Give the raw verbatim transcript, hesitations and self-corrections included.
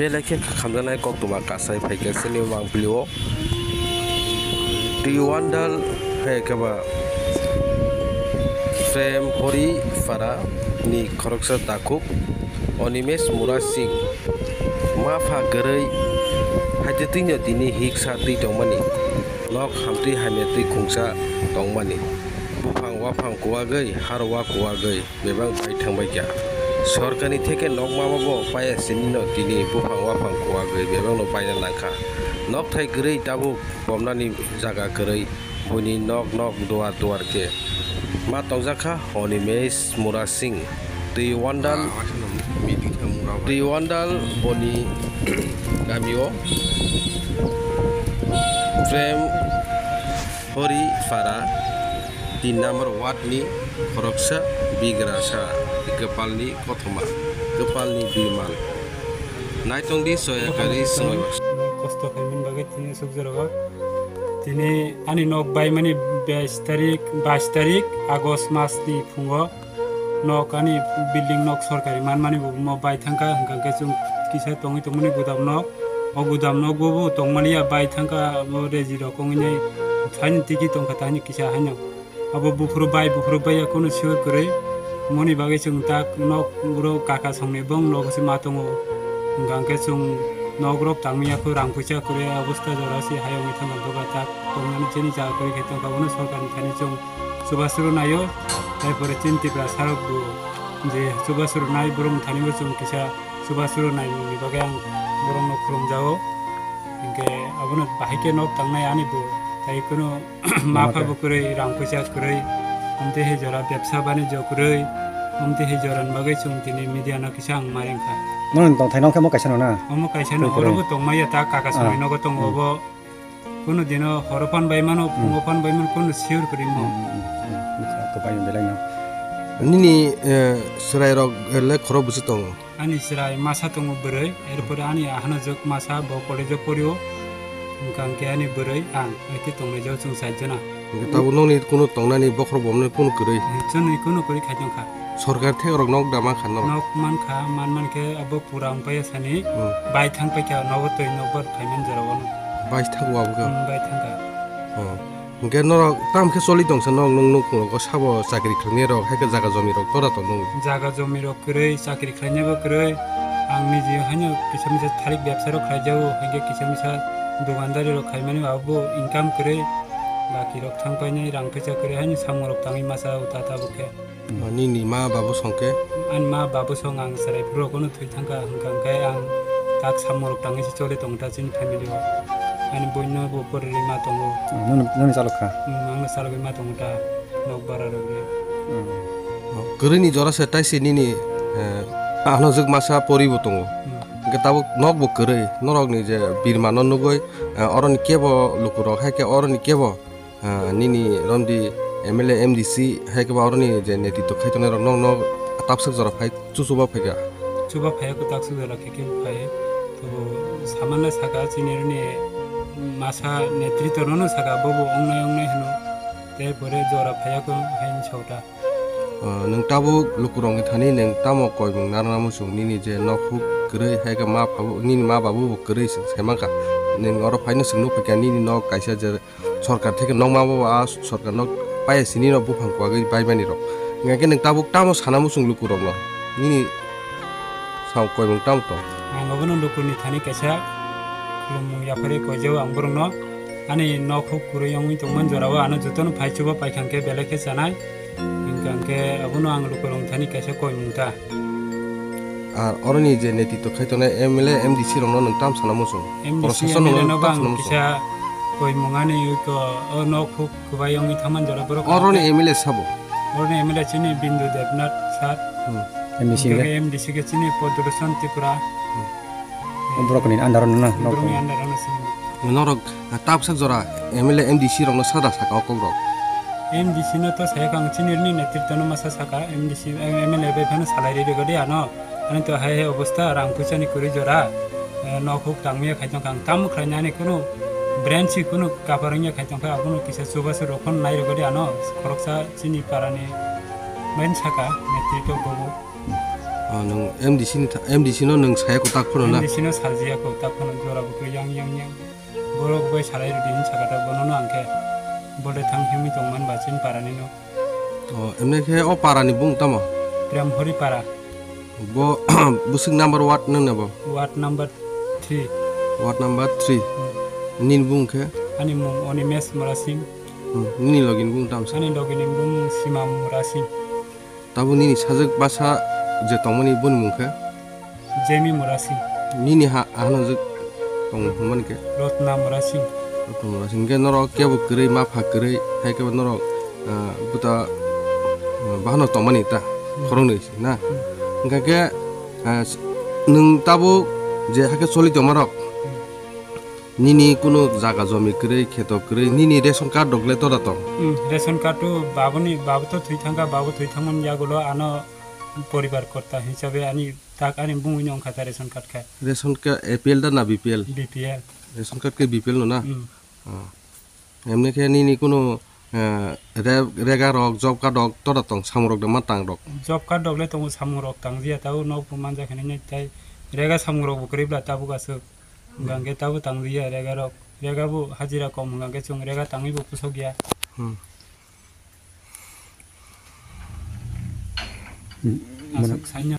Belai khe khamjaknai koktwma kasai phaikha chini mangpili o. Twiwandal hai khe ba Prem Hori Para ni khoroksa takhuk Animesh Murasing ma pha kwrwi haitwi twino tini hiksa twi tongmani, nok hamtwi hamya twi khungsa tongmani, buphang waphang kuwagwi, harwa kuwagwi. Bebak bai thangbai kha. Sorkarni theke nokma bo paya sini no tini buphang waphang kuwagwi bebak no baina nangkha. Nokthai kwrwi tabuk bomnani jaga kwrwi buini nok nok duar duar khe ma tongjak kha Animesh Murasing twi wandal twi wandal boni kamio Prem Hori Para tin number ward ni khoroksa bigrasa kwpalni kothoma, kwpalni bimal. Naitongdi soyakari swngwi. Kosto khaimani bagwi tini aswk jorao. Tini ani nok baimani bais tarik, bais tarik August mas ni phungo. Nok ani building nok sorkari manmani bo omo bai thangkha, hwnkha khe chwng kisa tongwi tongmani gudam nok. O gudam nok bo bo tongmani ya bai thangkha, abo reji rok wngwi nai saini tiki tongkha tani kisa haino. Abo buphuru bai, buphuru bai ya kunu sure kwrwi. Moni bagwi chwng tak nok uro kaka songni bong nogo se ma tongo. Hwnkha khe chwng nok rok tangwi ya kho rang puisa kwrwi, obosta jora se hayungwi thangkha boba tak tongnani chini jaga kwrwi khe tongkha, bono sorkarni thani chwng. Chubachu rw naio, tai pore chini Tiprasa rok bo je chubachu rwnai borok ni thani bo chwng kisa chubachu rwnai ni bagwi ang borok no khulum jago. Hinkhe abono bahai khe nok tangnai ani bo, tai kunu ma pha bo kwrwi, rang puisa kwrwi, omtwi hai jora bebsa banijyo kwrwi, omtwi hai jora ni bagwi chwng tini media no kisa ang ma rengkha. Nokni tongthai nokhe omo kaisa no na? Omo kaisa no, oro bo tongmaya ta kaka songni nogo tongo obo. Kunu dino horo phan bai mano, phungo phan bai mano, kunu sure kwrwi mo. Kwbai belai no. Nini, eh, chwrai rok, eh, le khoro bwswk tongo? Ani chwrai masa tongo bwrwi, erpore ani ahano jwk masa, bo college o porio. Hwnkha hwnkhe ani bwrwi ang, haikhe tongnai jao chwng char jona. Hwnkhe tabuk nokni kunu tongnani bokhorok bomnani kunu kwrwi? Chwngni kunu kwrwi khai tongkha. Sorkar thek rok nok da mankha norok? Nok mankha, man mankhe abo pura wngpaiya sani bai thang paikha nogo twi nokbar phaiman jora o. Bai thang o abo khe? Hmm, bai thangkha. Oh. Hwnkhe norok tamo khe choli tongsa nok nung nukhung rogo sabo chakri khlainai rok, hai khe jaga jomi rok tora tong nung? Jaga jomi rok kwrwi, chakri khlainai bo kwrwi. Ang niji haino kisa misa tharik bebsa rok khlai jago, hai khe kisa misa dukandari rok khaimani abo income kwrwi. Baki rok thang painai rang puisa kwrwi haino samung rok tangwi masa o ta tabuk khe. Nini ma babu song khe? Ani ma babu song ang chwrai phuru rokno thwi thangkha, hwnkha hwnkhe ang tak samung rok tangwi se choli tongo ta chini family o. Ani boino bo poriri ma tongo. Nini, nini chalok kha? Hmm, angno chalogwi ma tongo ta nok bara rok ri. Kwrwini jora se tai se nini, eh, ano jwk masa pori bo tongo. Hmm. Hwnkhe tabuk nok bo kwrwi, norokni je birma no nugwi, eh, oroni kebo lukurok hai khe oroni kebo Ah, nini romdi M L A, M D C hai khe ba oroni je netritw khai tongnai rok nok nok tabswk jora phai chuchuba phaikha. Chuba phaiya kwtak swk jora khe khe phai. Tobo samanle saka chini roni masa netritw rono saka bobo ongnai ongnai hino. Tei pore jora phaiya khe hain sota. Ah, nwng tabuk lukurokni thani nwng tamo koimung narwkna muchung nini je nok huk kwrwi hai khe ma phabu nini ma babu bo kwrwi se mankha. Nwng oro phaino swngno phaikha nini nok kaisa je Sorkar theke nokma bo a sorkar nok paya sini no buphang kwagwi baimani rok. Hingkhe nwng tabuk tamo sana muchung luku rok no? Nini sao koimung tamo tong? Ang obono luku ni thani kaisa khulumung yapharwi koijao ang borok no. Ani nok huk kwrwi wngwi tongmani jora o ano joto no phai chuba paikha hwnkhe belai khe chanai. Hingkha hwnkhe abono ang lukurok thani kaisa koimung ta. Ar oroni je netritw khai tongnai M L A, M D C rokno nwng tam sana muchung? M D C, Proshasonno M L A no nwng tam bang sana muchung? Kisa koimung ani ko o nok huk kwbai wngwi thangmani jora borok. Oroni M L A sabo? Oroni M L A chini Bindu Debnath sir. Hmm. M D C hingkhe khe? M D C khe chini Padma Bhushan Tripura. Hmm. O borokni under-o no na? Borokni under-o no sini. Norok, ah, tabsak jora M L A, M D C rokno sada saka o kokrok? M D C no to saya kang chini ni netritwno masa saka, M D C, M L A bai phano salai ri rwgadi ano. Ani to hai hai obostha rang puisa ni kwrwi jora, eh, nok huk tangmaya khai tong kha ang. Tamo khlai nani kunu branch si kunu kapar wngya khai tong kha abono kisa chubachu rok phano nai rwgadi ano. Khoroksa chini para ni main saka netritw bobo. Ah, nwng M D C ni tha-, M D C no nwng saya kwtak phano na? M D C no saljiya kwtak phano, jora bo kwrwi yang yang yang. Borok bai salai rwdi hinwi sakha ta, bono no ang khe bolde thang himwi tongman ba chini para ni no. Oh, emne khe o para ni bung tamo? Premhori para. Bo bwswk number ward nang ne bo? Ward number three. Ward number three. Hmm. Nini bung khe? Ani mung Onimesh Murasing. Hmm, nini logi ni bung tamo se? Ani logi ni bung Simam Murasing. Tabuk nini sajwk bwsa je tongmani boni mung khe? Jemi Murasing. Nini ha, ahano jwk tong hwnmani khe? Rotna Murasing. Rotna Murasing. Hwnkhe norok kebo kwrwi, ma pha kwrwi, hai khe norok, ah, buta, ah, bahano tongmani ta, hmm, khoroknwi se na? Hmm. Hwnkha khe, ah, s-, nwng tabuk je hakhe choli tongmarok, hmm, nini kunu jaga jomi kwrwi, kheto kwrwi, nini ration card rok le tora tong? Hmm, ration card to babuni, babu to thwi thangkha, babu thwi thangmani yagulo ano poribar korta hisabe ani tak ani bumungni wngkha ta ration card khe. Ration card A P L da na B P L? B P L. Ration card khe B P L no na? Hmm. Oh. Emni khe nini kunu, eh, re-, rega rok, job card rok tora tong, samung rok de ma tang rok? Job card rok le tongo, samung rok tangjiya, tabuk nok bo manja khe nini tai rega samung rok bo kwrwi bla tabuk aswk. Hmm. Hwnkha khe tabuk tangjiya rega rok, rega bo hajira kom hwnkha khe chwng rega tangwi bo pusok ya. Hmm. Aswk saino.